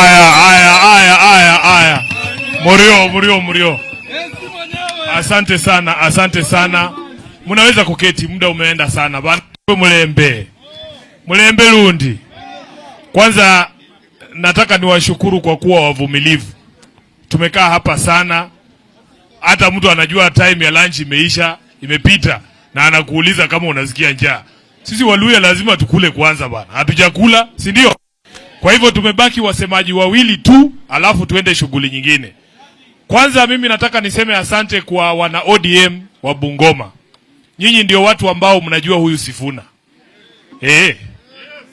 Aya, aya, aya, aya, aya. Murio, murio, murio. Asante sana, asante sana. Mnaweza kuketi, muda umeenda sana. Bana mulembe. Mulembe lundi. Kwanza nataka niwashukuru kwa kuwa wavumilivu. Tumekaa hapa sana, hata mtu anajua time ya lunch imeisha, imepita na anakuuliza kama unasikia njaa. Sisi Waluhya lazima tukule kwanza bana. Hatujakula, si ndio? Kwa hivyo tumebaki wasemaji wawili tu, alafu tuende shughuli nyingine. Kwanza mimi nataka niseme asante kwa wana ODM wa Bungoma. Nyinyi ndio watu ambao mnajua huyu Sifuna.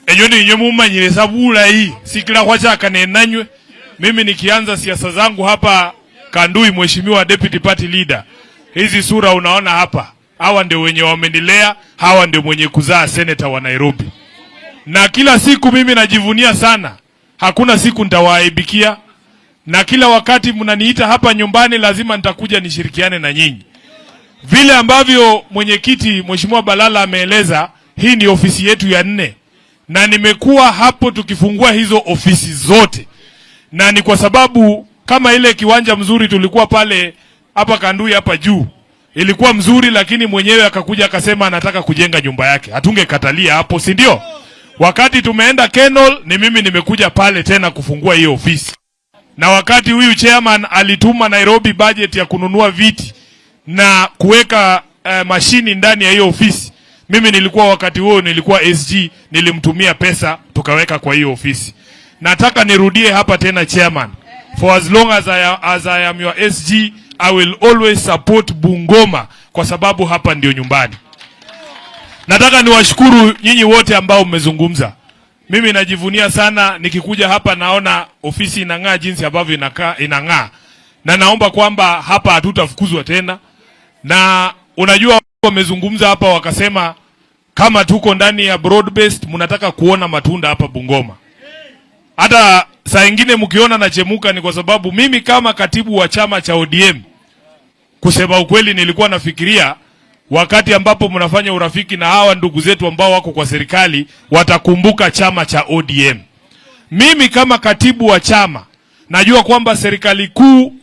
Enyo ninyo mumanyire sabula hii sikila khwachaka nenanywe. Mimi nikianza siasa zangu hapa Kandui, mheshimiwa deputy party leader, hizi sura unaona hapa, hawa ndio wenye wamenilea, hawa ndio mwenye kuzaa senator wa Nairobi. Na kila siku mimi najivunia sana, hakuna siku nitawaibikia, na kila wakati mnaniita hapa nyumbani lazima nitakuja nishirikiane na nyinyi. Vile ambavyo mwenyekiti Mheshimiwa Balala ameeleza, hii ni ofisi yetu ya nne, na nimekuwa hapo tukifungua hizo ofisi zote, na ni kwa sababu kama ile kiwanja mzuri tulikuwa pale hapa Kandui hapa juu ilikuwa mzuri, lakini mwenyewe akakuja akasema anataka kujenga nyumba yake. Hatungekatalia hapo, si ndio? Wakati tumeenda Kenol, ni mimi nimekuja pale tena kufungua hiyo ofisi, na wakati huyu chairman alituma Nairobi budget ya kununua viti na kuweka mashini ndani ya hiyo ofisi, mimi nilikuwa wakati huo nilikuwa SG, nilimtumia pesa tukaweka kwa hiyo ofisi. Nataka nirudie hapa tena chairman, for as long as I am your SG, I will always support Bungoma kwa sababu hapa ndio nyumbani. Nataka niwashukuru nyinyi wote ambao mmezungumza. Mimi najivunia sana nikikuja hapa naona ofisi inang'aa jinsi ambavyo inakaa inang'aa, na naomba kwamba hapa hatutafukuzwa tena. Na unajua wamezungumza hapa wakasema kama tuko ndani ya broad based, mnataka kuona matunda hapa Bungoma. Hata saa ingine mkiona nachemuka ni kwa sababu mimi kama katibu wa chama cha ODM, kusema ukweli, nilikuwa nafikiria wakati ambapo mnafanya urafiki na hawa ndugu zetu ambao wako kwa serikali watakumbuka chama cha ODM. Mimi kama katibu wa chama najua kwamba serikali kuu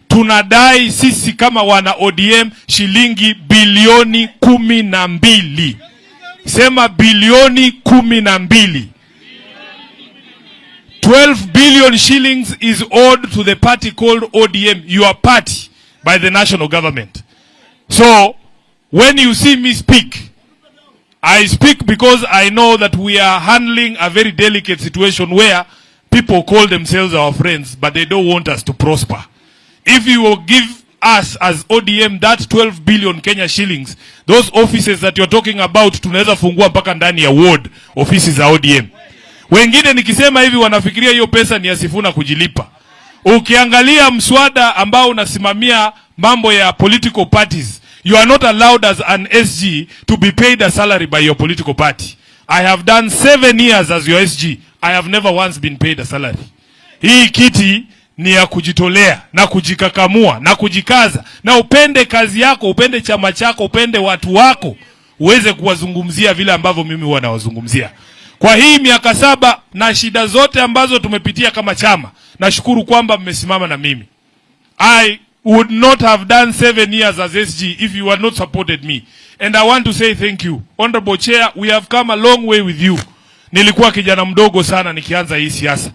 tunadai sisi kama wana ODM shilingi bilioni 12. Sema bilioni 12. 12 billion shillings is owed to the party called ODM, your party, by the national government. So, when you see me speak, I speak because I know that we are handling a very delicate situation where people call themselves our friends, but they don't want us to prosper. If you will give us as ODM that 12 billion Kenya shillings, those offices that you're talking about, tunaweza fungua mpaka ndani ya ward ofisi za ODM. Wengine nikisema hivi wanafikiria hiyo pesa ni ya Sifuna kujilipa. Ukiangalia mswada ambao unasimamia mambo ya political parties, you are not allowed as an SG to be paid a salary by your political party. I have done 7 years as your SG. I have never once been paid a salary. Hii kiti ni ya kujitolea na kujikakamua na kujikaza, na upende kazi yako, upende chama chako, upende watu wako, uweze kuwazungumzia vile ambavyo mimi huwa nawazungumzia. Kwa hii miaka 7 na shida zote ambazo tumepitia kama chama, nashukuru kwamba mmesimama na mimi. I would not have done 7 years as SG if you had not supported me. And I want to say thank you. Honorable Chair, we have come a long way with you. Nilikuwa kijana mdogo sana nikianza hii siasa,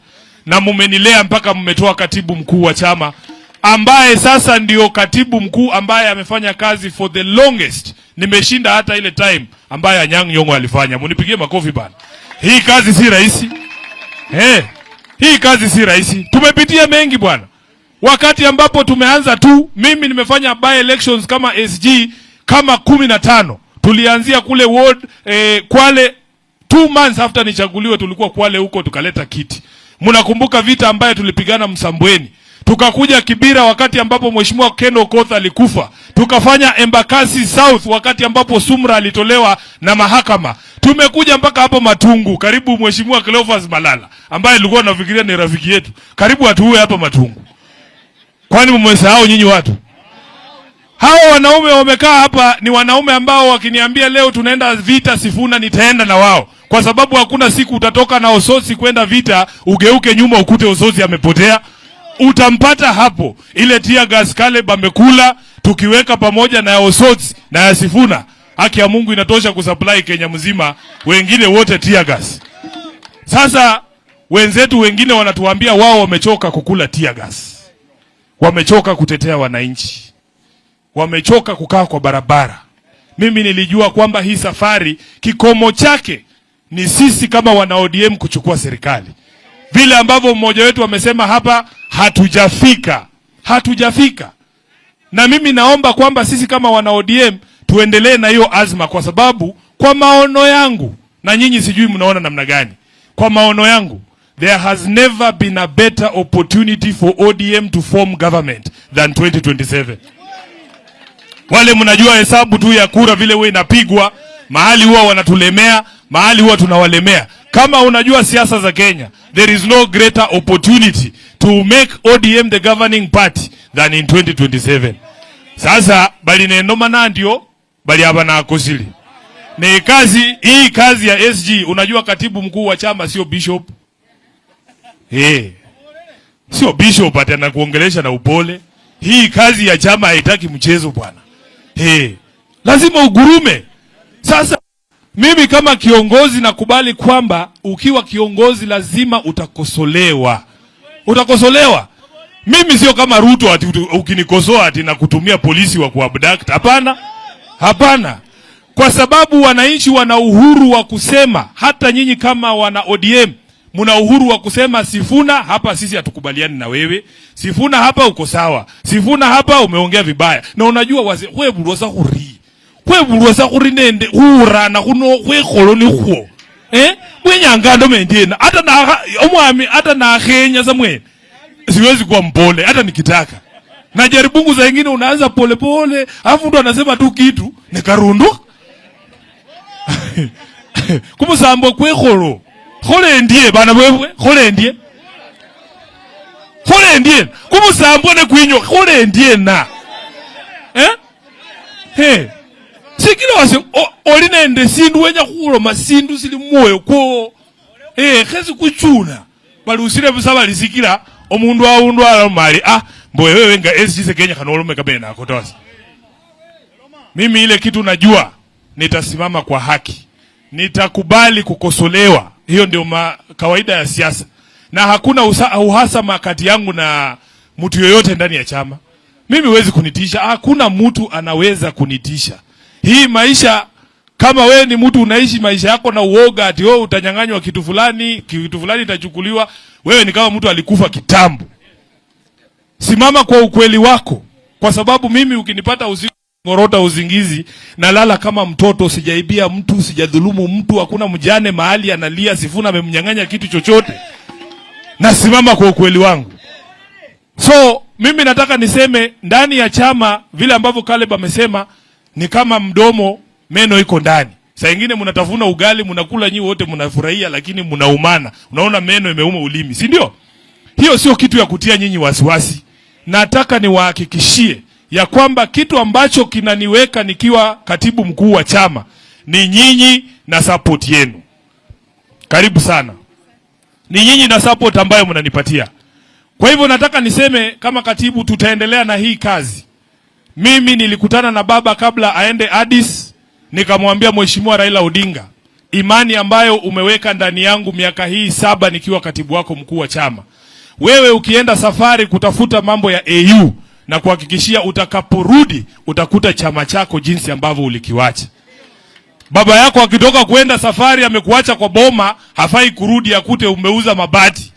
na mumenilea mpaka mmetoa katibu mkuu wa chama ambaye sasa ndio katibu mkuu ambaye amefanya kazi for the longest. Nimeshinda hata ile time ambaye Anyang' Nyong'o alifanya. Munipigie makofi bana. Hii kazi si rahisi. Hey, hii kazi si rahisi. Tumepitia mengi bwana. Wakati ambapo tumeanza tu, mimi nimefanya by elections kama SG kama 15. Tulianzia kule ward Kwale, 2 months after nichaguliwe tulikuwa Kwale huko tukaleta kiti. Mnakumbuka vita ambayo tulipigana Msambweni. Tukakuja Kibra wakati ambapo Mheshimiwa Ken Okoth alikufa. Tukafanya Embakasi South wakati ambapo Sumra alitolewa na mahakama. Tumekuja mpaka hapo Matungu, karibu Mheshimiwa Cleophas Malala ambaye alikuwa nafikiria ni rafiki yetu. Karibu atuue hapa Matungu. Kwani mmesahau nyinyi watu? Hawa wanaume wamekaa hapa ni wanaume ambao wakiniambia leo tunaenda vita Sifuna, nitaenda na wao, kwa sababu hakuna siku utatoka na Osotsi kwenda vita ugeuke nyuma ukute Osotsi amepotea. Utampata hapo. Ile tear gas Caleb amekula, tukiweka pamoja na ya Osotsi na ya Sifuna, haki ya Mungu inatosha kusupply Kenya mzima, wengine wote tear gas. Sasa wenzetu wengine wanatuambia wao wamechoka kukula tear gas, wamechoka kutetea wananchi, wamechoka kukaa kwa barabara. Mimi nilijua kwamba hii safari kikomo chake ni sisi kama wana ODM kuchukua serikali. Vile ambavyo mmoja wetu amesema hapa, hatujafika, hatujafika. Na mimi naomba kwamba sisi kama wana ODM tuendelee na hiyo azma, kwa sababu kwa maono yangu, na nyinyi sijui mnaona namna gani, kwa maono yangu there has never been a better opportunity for ODM to form government than 2027. Wale mnajua hesabu tu ya kura vile huwa inapigwa, mahali huwa wanatulemea, mahali huwa tunawalemea. Kama unajua siasa za Kenya, there is no greater opportunity to make ODM the governing party than in 2027. Sasa bali nenoma nandio bali aba nakosili ni kazi hii, kazi ya SG. Unajua katibu mkuu wa chama sio bishop, sio bishop ati anakuongelesha na upole. Hii kazi ya chama haitaki mchezo bwana. Lazima ugurume. Sasa mimi kama kiongozi nakubali kwamba ukiwa kiongozi lazima utakosolewa, utakosolewa. Mimi sio kama Ruto ati ukinikosoa ati nakutumia polisi wa kuabduct. Hapana, hapana, kwa sababu wananchi wana uhuru wa kusema. Hata nyinyi kama wana ODM mna uhuru wa kusema, Sifuna hapa sisi hatukubaliani na wewe, Sifuna hapa uko sawa, Sifuna hapa umeongea vibaya. Na unajua wase khwebulwa khuri khwebulwa sa khuri nende khurana khuno khwekholo nikhwo bwenyanga ndome ndiena hata na omwami hata nakhenya sa mwene siwezi kuwa mpole hata nikitaka. Najaribungu za ingine unaanza pole pole, alafu mtu anasema tu kitu nikarundu kumusambo kwekholo khole ndie bana bwebwe khole ndie khole ndie kumusambo ne kwinyo khole ndie na he sikila wase oli nende sindu wenya khuloma sindu sili mwoyo kwo khesi kuchuna balusile busa balisikila omundu aundu aloma ali mbo wewe nga SG Kenya khanolome kabene nako tawasi. Mimi ile kitu najua nitasimama kwa haki, nitakubali kukosolewa. Hiyo ndio kawaida ya siasa, na hakuna uhasama kati yangu na mtu yoyote ndani ya chama. Mimi huwezi kunitisha, hakuna mtu anaweza kunitisha. Hii maisha, kama wewe ni mtu unaishi maisha yako na uoga ati wewe utanyang'anywa kitu fulani itachukuliwa, wewe ni kama mtu alikufa kitambo. Simama kwa ukweli wako, kwa sababu mimi ukinipata usiku ngorota uzingizi nalala kama mtoto, sijaibia mtu, sijadhulumu mtu, hakuna mjane mahali analia Sifuna amemnyang'anya kitu chochote. Nasimama kwa ukweli wangu. So mimi nataka niseme ndani ya chama vile ambavyo Caleb amesema ni kama mdomo meno iko ndani. Saa ingine mnatafuna ugali mnakula nyi wote mnafurahia, lakini mnaumana. Unaona meno imeuma ulimi, si ndio? Hiyo sio kitu ya kutia nyinyi wasiwasi. Nataka niwahakikishie ya kwamba kitu ambacho kinaniweka nikiwa katibu mkuu wa chama ni nyinyi na support yenu. Karibu sana. Ni nyinyi na support ambayo mnanipatia. Kwa hivyo nataka niseme kama katibu, tutaendelea na hii kazi. Mimi nilikutana na baba kabla aende Addis, nikamwambia Mheshimiwa Raila Odinga, imani ambayo umeweka ndani yangu miaka hii 7 nikiwa katibu wako mkuu wa chama, wewe ukienda safari kutafuta mambo ya AU, na kuhakikishia utakaporudi utakuta chama chako jinsi ambavyo ulikiwacha. Baba yako akitoka kwenda safari amekuacha kwa boma, hafai kurudi akute umeuza mabati.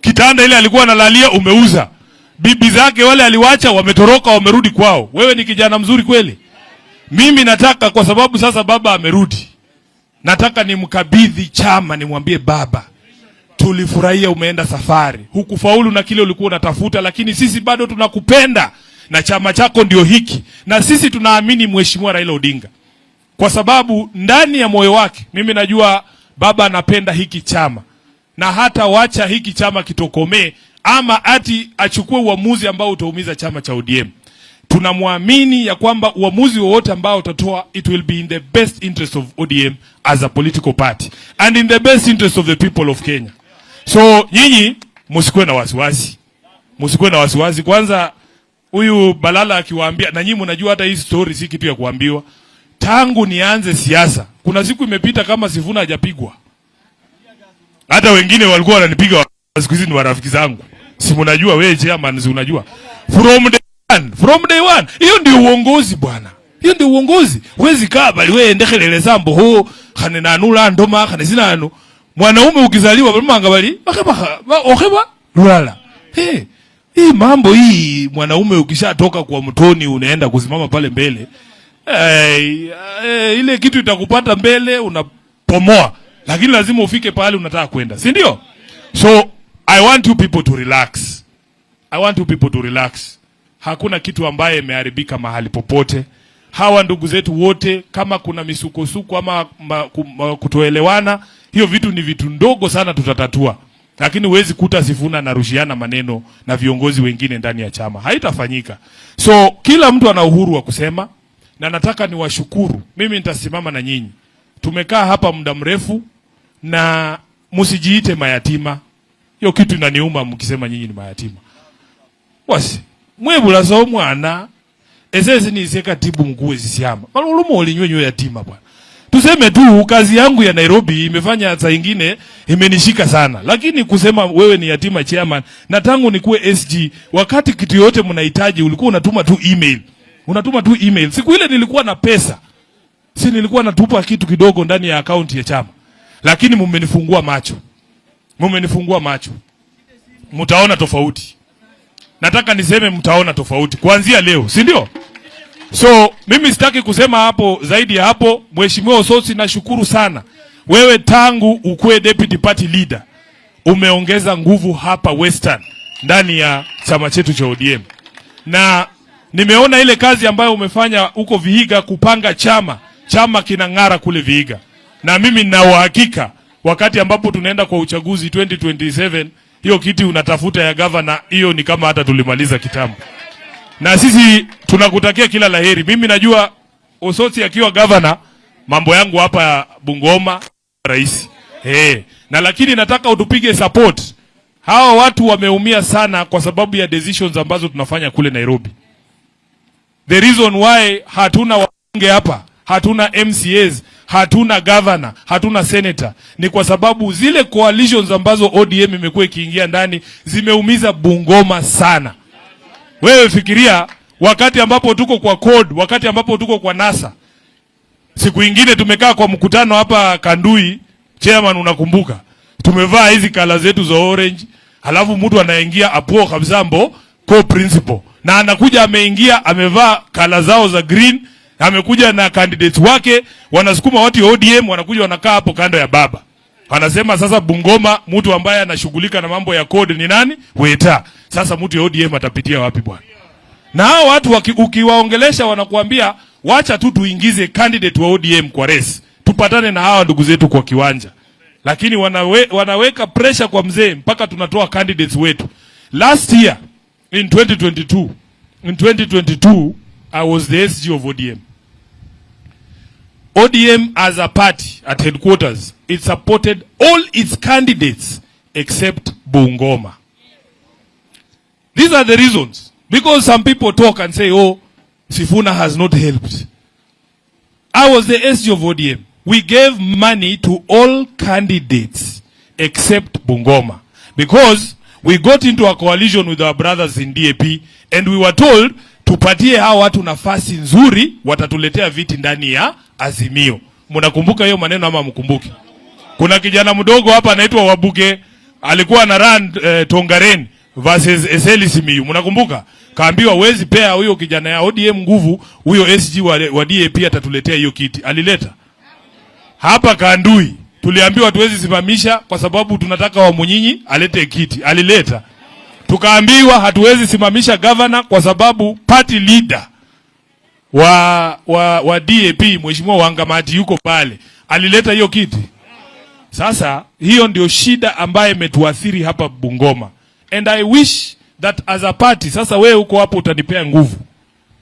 Kitanda ile alikuwa analalia umeuza. Bibi zake wale aliwacha wametoroka wamerudi kwao. Wewe ni kijana mzuri kweli? Mimi nataka, kwa sababu sasa baba amerudi, nataka nimkabidhi chama, nimwambie baba, tulifurahia umeenda safari, hukufaulu na kile ulikuwa unatafuta, lakini sisi bado tunakupenda na chama chako ndio hiki, na sisi tunaamini Mheshimiwa Raila Odinga, kwa sababu ndani ya moyo wake mimi najua baba anapenda hiki chama, na hata wacha hiki chama kitokomee ama ati achukue uamuzi ambao utaumiza chama cha ODM. Tunamwamini ya kwamba uamuzi wowote ambao utatoa, it will be in the best interest of ODM as a political party and in the best interest of the people of Kenya. So nyinyi msikuwe na wasiwasi, msikuwe na wasiwasi. Kwanza huyu Balala akiwaambia, na nyinyi mnajua hata hii story si kitu ya kuambiwa. Tangu nianze siasa, kuna siku imepita kama Sifuna hajapigwa. Hata wengine walikuwa wananipiga, siku hizi ni marafiki zangu. Si mnajua wewe chairman, si unajua. From day one, from day one. Hiyo ndio uongozi, bwana. Hiyo ndio uongozi. Huwezi kaa bali wewe ndekhelele mbo ho khane nanula ndoma khane sinanu. Mwanaume ukizaliwa balimanga bali bakeba okheba lulala. Hey, hii mambo hii, mwanaume ukishatoka kwa mtoni unaenda kusimama pale mbele. Hey, hey, ile kitu itakupata mbele unapomoa, lakini lazima ufike pale unataka kwenda, si ndio? So I want you people to relax. I want you people to relax. Hakuna kitu ambaye imeharibika mahali popote. Hawa ndugu zetu wote, kama kuna misukosuko ama kutoelewana, hiyo vitu ni vitu ndogo sana, tutatatua. Lakini huwezi kuta Sifuna anarushiana maneno na viongozi wengine ndani ya chama, haitafanyika. So kila mtu ana uhuru wa kusema, na nataka niwashukuru. Mimi nitasimama na nyinyi. Tumekaa hapa muda mrefu, na msijiite mayatima. Hiyo kitu inaniuma mkisema nyinyi ni mayatima. Wasi mwebula so mwana esesi ni katibu mkuu wesisyama malulumo olinywe yatima, bwana. Tuseme tu kazi yangu ya Nairobi imefanya saa ingine imenishika sana, lakini kusema wewe ni yatima, chairman, na tangu nikuwe SG, wakati kitu yote mnahitaji ulikuwa unatuma tu email, unatuma tu email. Siku ile nilikuwa na pesa, si nilikuwa natupa kitu kidogo ndani ya akaunti ya chama, lakini mumenifungua macho, mumenifungua macho, mtaona tofauti. Nataka niseme mtaona tofauti kuanzia leo, si ndio? So mimi sitaki kusema hapo zaidi ya hapo. Mheshimiwa Osotsi, nashukuru sana wewe, tangu ukuwe deputy party leader umeongeza nguvu hapa Western ndani ya chama chetu cha ODM, na nimeona ile kazi ambayo umefanya huko Vihiga kupanga chama, chama kinang'ara kule Vihiga, na mimi nina uhakika wakati ambapo tunaenda kwa uchaguzi 2027, hiyo kiti unatafuta ya gavana, hiyo ni kama hata tulimaliza kitambo. Na sisi tunakutakia kila laheri. Mimi najua Osotsi akiwa gavana, mambo yangu hapa Bungoma rahisi. Hey, na lakini nataka utupige support. Hawa watu wameumia sana kwa sababu ya decisions ambazo tunafanya kule Nairobi. The reason why hatuna wabunge hapa, hatuna MCAs, hatuna governor, hatuna senator ni kwa sababu zile coalitions ambazo ODM imekuwa ikiingia ndani zimeumiza Bungoma sana. Wewe fikiria wakati ambapo tuko kwa CORD, wakati ambapo tuko kwa NASA. Siku ingine tumekaa kwa mkutano hapa Kandui, chairman, unakumbuka? Tumevaa hizi color zetu za orange, halafu mtu anaingia apuo kabisa mbo co-principal. Na anakuja ameingia amevaa color zao za green, amekuja na candidates wake, wanasukuma watu wa ODM wanakuja wanakaa hapo kando ya baba. Wanasema sasa Bungoma mtu ambaye anashughulika na mambo ya CORD ni nani? Weta. Sasa mtu ya ODM atapitia wapi, bwana? Na hao watu ukiwaongelesha wanakuambia wacha tu tuingize candidate wa ODM kwa race, tupatane na hawa ndugu zetu kwa kiwanja. Lakini wanaweka pressure kwa mzee mpaka tunatoa candidates wetu. Last year in 2022, in 2022 I was the SG of ODM. ODM as a party at headquarters, it supported all its candidates except Bungoma. These are the reasons. Because some people talk and say, "Oh, Sifuna has not helped." I was the SG of ODM. We gave money to all candidates except Bungoma. Because we got into a coalition with our brothers in DAP and we were told tupatie hawa watu nafasi nzuri, watatuletea viti ndani ya Azimio. Mnakumbuka hiyo maneno ama mkumbuki? Kuna kijana mdogo hapa anaitwa Wabuke alikuwa ana run Tongaren versus Eseli Simiyu. Mnakumbuka? Kaambiwa huwezi pea huyo kijana ya ODM nguvu, huyo SG wa DAP atatuletea hiyo kiti. Alileta. Hapa Kandui tuliambiwa tuwezi simamisha kwa sababu tunataka Wamunyinyi alete kiti. Alileta. Tukaambiwa hatuwezi simamisha governor kwa sababu party leader wa DAP, Mheshimiwa Wangamati, yuko pale. Alileta hiyo kiti. Sasa hiyo ndio shida ambayo imetuathiri hapa Bungoma. And I wish that as a party, sasa wewe uko hapo utanipea nguvu.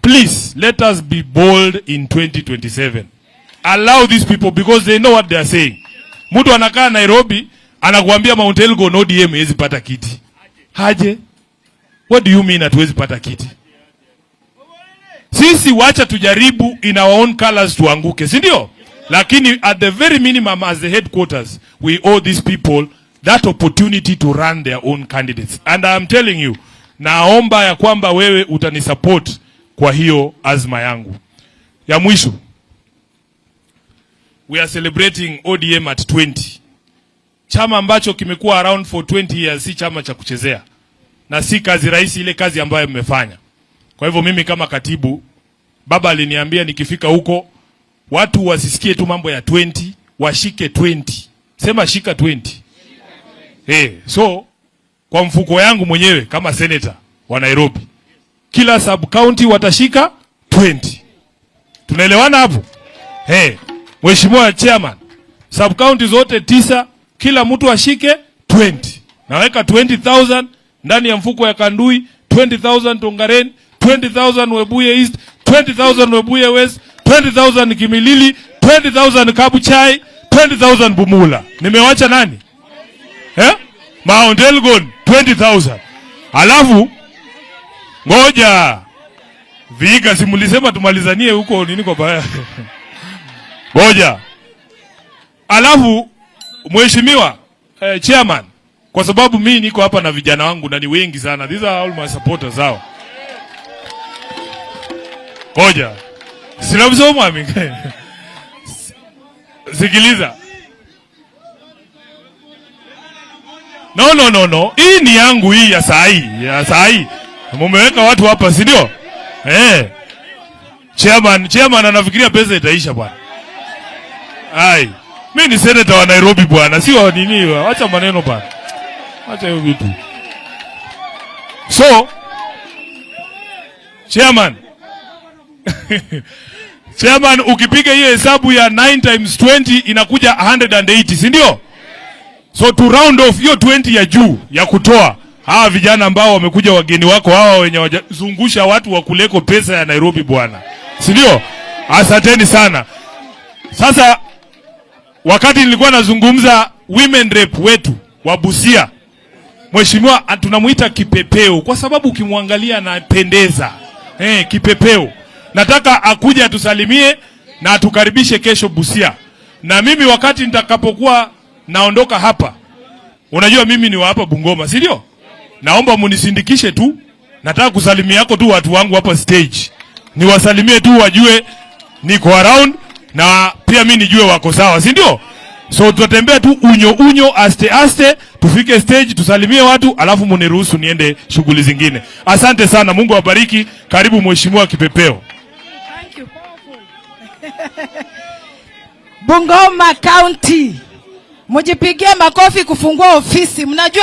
Please, let us be bold in 2027. Allow these people because they know what they are saying. Mtu anakaa Nairobi anakuambia Mount Elgon ODM haiwezi pata kiti. Haje? What do you mean hatuwezi pata kiti? Sisi wacha tujaribu in our own colors tuanguke, si ndio? Lakini at the very minimum, as the headquarters, we owe these people that opportunity to run their own candidates. And I am telling you, naomba ya kwamba wewe utanisupport kwa hiyo azma yangu. Ya mwisho, we are celebrating ODM at 20. Chama ambacho kimekuwa around for 20 years si chama cha kuchezea na si kazi rahisi ile kazi ambayo mmefanya. Kwa hivyo mimi kama katibu, baba aliniambia nikifika huko watu wasisikie tu mambo ya 20, washike 20. Sema shika 20. Hey, so kwa mfuko yangu mwenyewe kama senator wa Nairobi, kila sub county watashika 20. Tunaelewana hapo? Hey, Mheshimiwa Chairman, sub county zote tisa, kila mtu ashike 20. Naweka 20,000 ndani ya mfuko ya Kandui, 20,000 Tongaren, 20,000 Webuye East, 20,000 Webuye West, 20,000 Kimilili, 20,000 Kabuchai, 20,000 Bumula. Nimewacha nani? Eh? Mount Elgon 20,000. Alafu ngoja. Vihiga, si mlisema tumalizanie huko nini kwa baya. Ngoja. Alafu mheshimiwa chairman, kwa sababu mi niko hapa na vijana wangu na ni wengi sana. These are all my supporters hao. Ngoja. Sina mwami. Sikiliza. No, no, no, no. Hii ni yangu hii ya saa hii, ya saa hii. Mumeweka watu hapa, si ndio? Eh. Chairman anafikiria pesa itaisha bwana. Ai. Mimi ni senator wa Nairobi bwana, si wa nini? Acha maneno bwana. Acha hiyo vitu. So, chairman. Chairman, ukipiga hiyo hesabu ya 9 times 20 inakuja 180, si ndio? So to round off hiyo 20 ya juu ya kutoa hawa vijana ambao wamekuja wageni wako hawa wenye wajazungusha watu wa kuleko pesa ya Nairobi bwana, si ndio? Asanteni sana. Sasa wakati nilikuwa nazungumza women rep wetu wa Busia, mheshimiwa tunamuita kipepeo kwa sababu ukimwangalia anapendeza. Kipepeo. Nataka akuje atusalimie na atukaribishe kesho Busia. Na mimi wakati nitakapokuwa naondoka hapa, unajua mimi ni wa hapa Bungoma, si ndio? Naomba munisindikishe tu. Nataka kusalimia yako tu watu wangu hapa stage. Niwasalimie tu wajue niko around na pia mimi nijue wako sawa, si ndio? So tutatembea tu unyo unyo, aste aste, tufike stage tusalimie watu, alafu muniruhusu niende shughuli zingine. Asante sana, Mungu awabariki. Karibu Mheshimiwa Kipepeo. Thank you. Bungoma County, mujipigie makofi kufungua ofisi. Mnajua